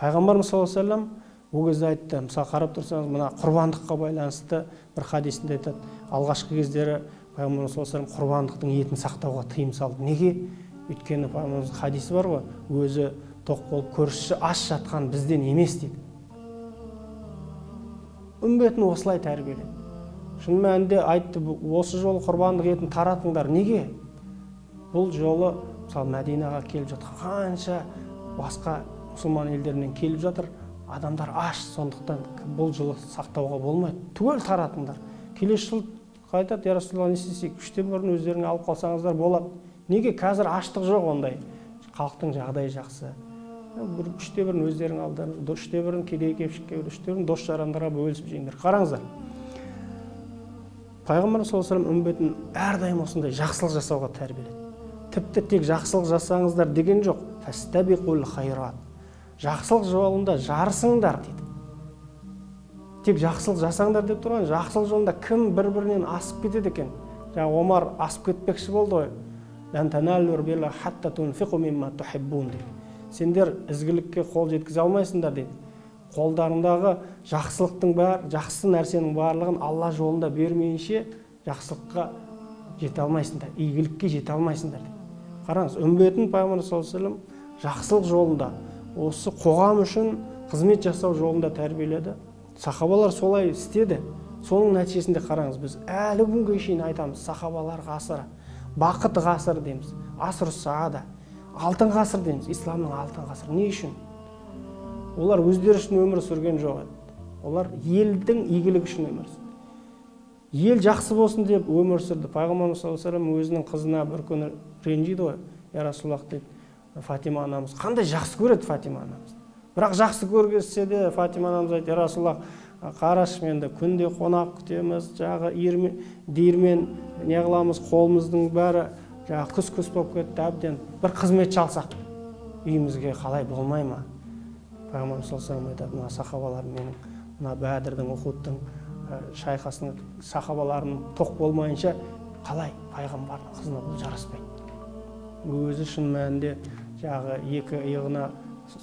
Пайғамбарымыз саллаллаху алейхи уассалам ол кезде айтты, мысалы қарап тұрсаңыз, мына құрбандыққа байланысты бір хадисінде айтады, алғашқы кездері пайғамбарымыз саллаллаху алейхи уассалам құрбандықтың етін сақтауға тыйым салды. Неге? Өйткені пайғамбарымыздың хадисі бар ғой, өзі тоқ болып көршісі аш жатқан бізден емес дейді. Үмбетін осылай тәрбиеледі. Шын мәнінде айтты, осы жолы құрбандық етін таратыңдар. Неге? Бұл жолы мысалы Мәдинаға келіп жатқан қанша басқа мұсылман елдерінен келіп жатыр, адамдар аш, сондықтан бұл жылы сақтауға болмайды, түгел таратыңдар. Келесі жыл айтады, я Расулалла, не істесек, үштен бірін өздеріңе алып қалсаңыздар болады. Неге? Қазір аштық жоқ ондай, халықтың жағдайы жақсы. Бір үште бірін өздерің алдар, үште бірін кедей кепшікке, үште бірін дос жарандарға бөлісіп жеңдер. Қараңыздар, пайғамбарымыз саллаллаху алейхи уассалам үмбетін әрдайым осындай жақсылық жасауға тәрбиеледі. Тіпті тек жақсылық жасаңыздар деген жоқ, фастабиқул хайрат, жақсылық жолында жарысыңдар дейді. Тек жақсылық жасаңдар деп тұрған, жақсылық жолында кім бір-бірінен асып кетеді екен? Жаңа Омар асып кетпекші болды ғой. Лан таналу бирра хатта тунфиқу мимма тухиббун дейді. Сендер ізгілікке қол жеткізе алмайсыңдар дейді. Қолдарындағы жақсылықтың бәрі, жақсы нәрсенің барлығын Алла жолында бермейінше жақсылыққа жете алмайсыңдар, игілікке жете алмайсыңдар дейді. Қараңыз, үмбетін пайғамбар саллаллаху алейхи уассалам жақсылық жолында, осы қоғам үшін қызмет жасау жолында тәрбиеледі. Сахабалар солай істеді. Соның нәтижесінде қараңыз, біз әлі күнге шейін айтамыз, сахабалар ғасыры, бақыт ғасыры дейміз, аср саада, алтын ғасыр дейміз, исламның алтын ғасыры. Не үшін? Олар өздері үшін өмір сүрген жоқ еді. Олар елдің игілігі үшін өмір сүрді. Ел жақсы болсын деп өмір сүрді. Пайғамбарымыз саллаллаху алейхи уассалам өзінің қызына бір күні ренжиді ғой, я Расулаллах дейді, Фатима анамыз қандай жақсы көреді Фатима анамыз. Бірақ жақсы көргізсе де Фатима анамыз айтты, я Расулаллах, қарашы, енді күнде қонақ күтеміз, жағы диірмен не қыламыз, қолымыздың бәрі жағы күс-күс болып кетті әбден, бір қызметші алсақ үйімізге қалай болмай ма? Пайғамбарымыз саллаллаху алейхи уассалам айтады, мына сахабалар менің, мына Бәдірдің, Ухудтың шайқасының сахабаларының тоқ болмайынша қалай пайғамбардың қызына бұл жараспайды. Өзі шын мәнінде жағы екі иығына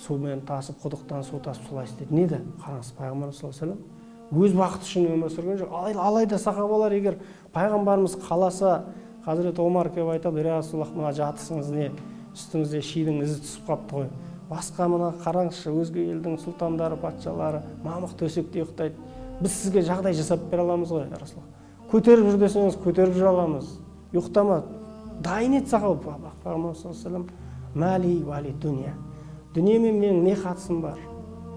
сумен тасып, құдықтан су тасып солай істеді. Неді? Қараңыз, пайғамбарымыз саллаллаху алейхи уассалам өз бақыты үшін өмір сүрген жоқ. Алайда сахабалар егер пайғамбарымыз қаласа, Хазірет Омар келіп айтады, я Расулаллах, мына жатысыңыз не, үстіңізде шидің ізі түсіп қапты ғой. Басқа мына қараңызшы, өзге елдің сұлтандары, патшалары мамық төсекте ұйықтайды. Біз сізге жағдай жасап бере аламыз ғой, я Расулаллах. Көтеріп жүр десеңіз, көтеріп жүре аламыз. Ұйықтама. Дайын ет сахаба. Пайғамбарымыз саллаллаху алейхи уассалам, мәли уәли дүния. Дүниемен менің не қатысым бар?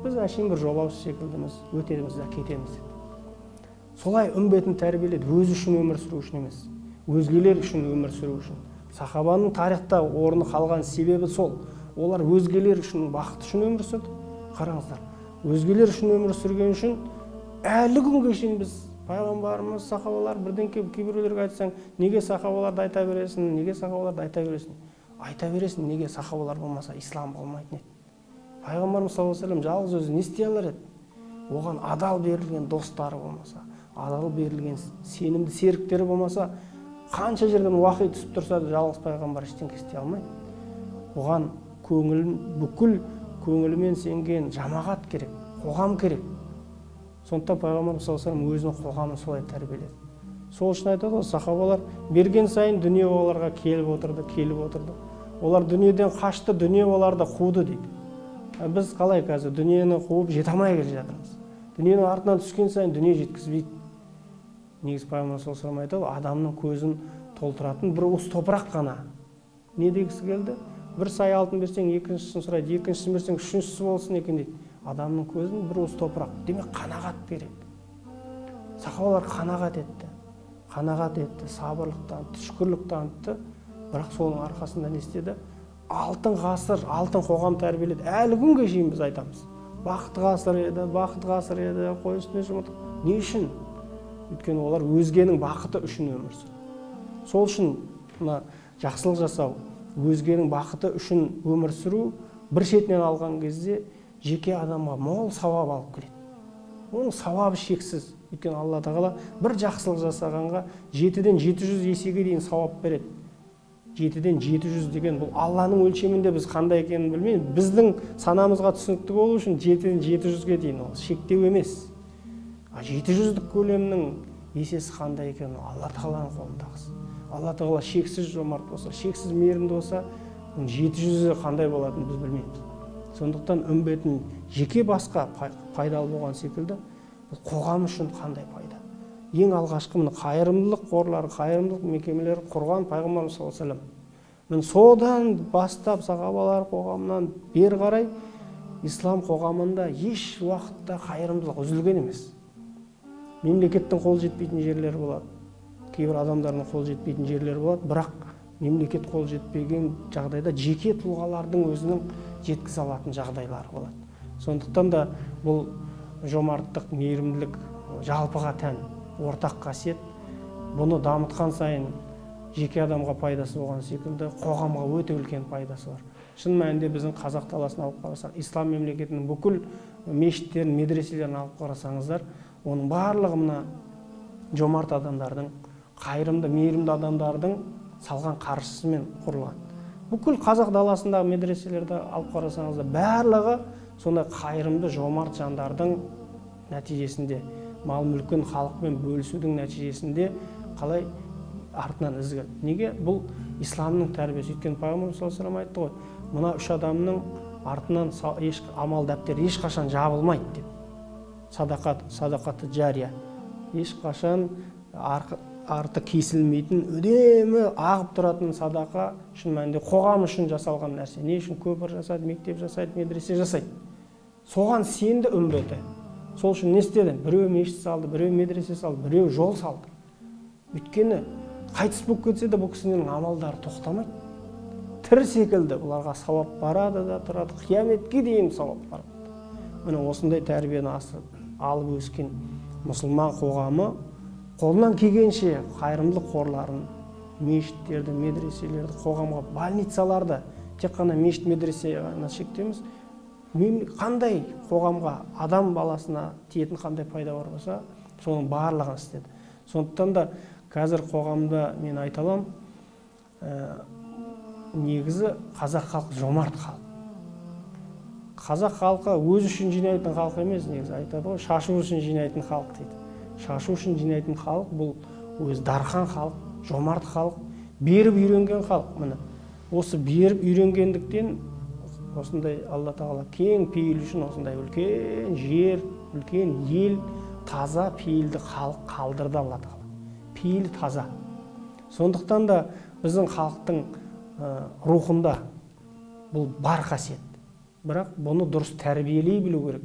Біз әшейін бір жолаушы секілдіміз, өтеміз де кетеміз деді. Солай үмбетін тәрбиеледі, өзі үшін өмір сүру үшін емес, өзгелер үшін өмір сүру үшін. Сахабаның тарихта орны қалған себебі сол. Олар өзгелер үшін, бақыт үшін өмір сүрді. Қараңыздар, өзгелер үшін өмір сүрген үшін әлі күнге шейін біз пайғамбарымыз, сахабалар бірдеңке кейбіреулерге айтсаң, неге сахабаларды айта бересің, неге сахабаларды айта бересің? Айта бересің, неге сахабалар болмаса ислам болмайтын еді. Пайғамбарымыз саллаллаху алейхи уассалам жалғыз өзі не істей алар еді? Оған адал берілген достары болмаса, адал берілген сенімді серіктері болмаса, қанша жерден уахи түсіп тұрса да жалғыз пайғамбар ештеңе істей алмайды. Оған көңіл, бүкіл көңілімен сенген жамағат керек, қоғам керек. Сондықтан пайғамбарымыз саллаллаху алейхи уассалам өзінің қоғамын солай тәрбиеледі. Сол үшін айтады ғой, сахабалар берген сайын дүние оларға келіп отырды, келіп отырды. Олар дүниеден қашты, дүние оларды қуды дейді. Біз қалай қазір дүниені қуып жете алмай келе жатырмыз. Дүниенің артынан түскен сайын дүние жеткізбейді. Негізі пайғамбарымыз саллаллаху алейхи уассалам айтады, адамның көзін толтыратын бір уыс топырақ қана. Не дегісі келді? Бір сай алтын берсең, екіншісін сұрайды, екіншісін берсең, үшіншісі болсын екен дейді. Адамның көзін бір уыс топырақ. Демек, қанағат керек. Сахабалар қанағат етті. Қанағат етті, сабырлық танытты, шүкірлік танытты. Бірақ соның арқасында не істеді? Алтын ғасыр, алтын қоғам тәрбиеледі. Әлі күнге шейін біз айтамыз. Бақыт ғасыр еді, бақыт ғасыр еді, қой үстіне жұмыртқа. Не үшін? Өйткені олар өзгенің бақыты үшін өмір сүрді. Сол үшін мына жақсылық жасау, өзгенің бақыты үшін өмір сүру бір шетінен алған кезде жеке адамға мол сауап алып келеді. Оның сауабы шексіз. Өйткені Алла тағала бір жақсылық жасағанға 7-ден 700 есеге дейін сауап береді. 7-ден 700 деген бұл Алланың өлшемінде біз қандай екенін білмейміз. Біздің санамызға түсінікті болу үшін 7-ден 700-ге дейін ол шектеу емес. А 700-дік көлемнің есесі қандай екенін Алла Тағаланың қолындағысы. Алла Тағала шексіз жомарт болса, шексіз мейірімді болса, 700-і қандай болатынын біз білмейміз. Сондықтан үмбетін жеке басқа пайдалы болған секілді, бұл қоғам үшін қандай пайда? Ең алғашқы міне қайырымдылық қорлары, қайырымдылық мекемелері құрған пайғамбарымыз саллаллаху алейхи вассалам. Міне содан бастап сахабалар қоғамынан бері қарай ислам қоғамында еш уақытта қайырымдылық үзілген емес. Мемлекеттің қол жетпейтін жерлері болады, кейбір адамдардың қол жетпейтін жерлері болады, бірақ мемлекет қол жетпеген жағдайда жеке тұлғалардың өзінің жеткізе алатын жағдайлары болады. Сондықтан да бұл жомарттық, мейірімділік жалпыға тән ортақ қасиет. Бұны дамытқан сайын жеке адамға пайдасы болған секілді қоғамға өте үлкен пайдасы бар. Шын мәнінде біздің қазақ даласын алып қарасақ, ислам мемлекетінің бүкіл мешіттерін, медреселерін алып қарасаңыздар, оның барлығы мына жомарт адамдардың, қайырымды, мейірімді адамдардың салған қаржысымен құрылған. Бүкіл қазақ даласындағы медреселерді алып қарасаңыздар, барлығы сондай қайырымды, жомарт жандардың нәтижесінде, мал мүлкін халықпен бөлісудің нәтижесінде қалай артынан із келді. Неге? Бұл исламның тәрбиесі. Өйткені пайғамбарымыз саллаллаху алейхи вассалам айтты ғой, мына үш адамның артынан амал дәптері ешқашан жабылмайды деп. Садақат, садақаты жария. Ешқашан арты кесілмейтін, үнемі ағып тұратын садақа шын мәнінде қоғам үшін жасалған нәрсе. Не үшін көпір жасайды, мектеп жасайды, медресе жасайды. Соған сенді үмбеті. Сол үшін не істеді? Біреу мешіт салды, біреу медресе салды, біреу жол салды. Өйткені қайтыс болып кетсе де бұл кісінің амалдары тоқтамайды. Тірі секілді бұларға сауап барады да тұрады, қияметке дейін сауап барады. Міне осындай тәрбиені алып өскен мұсылман қоғамы қолынан келгенше қайырымдылық қорларын, мешіттерді, медреселерді, қоғамға, больницаларды, тек қана мешіт медресе ғана шектеуміз, қандай қоғамға, адам баласына тиетін қандай пайда бар болса, соның барлығын істеді. Сондықтан да қазір қоғамда мен айта аламын, негізі қазақ халқы жомарт халық. Қазақ халқы өз үшін жинайтын халық емес, негізі айтады ғой, шашу үшін жинайтын халық дейді. Шашу үшін жинайтын халық бұл өз дархан халық, жомарт халық, беріп үйренген халық. Міне осы беріп үйренгендіктен осындай Алла Тағала кең пейіл үшін осындай үлкен жер, үлкен ел, таза пейілді халық қалдырды Алла Тағала. Пейіл таза. Сондықтан да біздің халықтың рухында бұл бар қасиет. Бірақ бұны дұрыс тәрбиелей білу керек.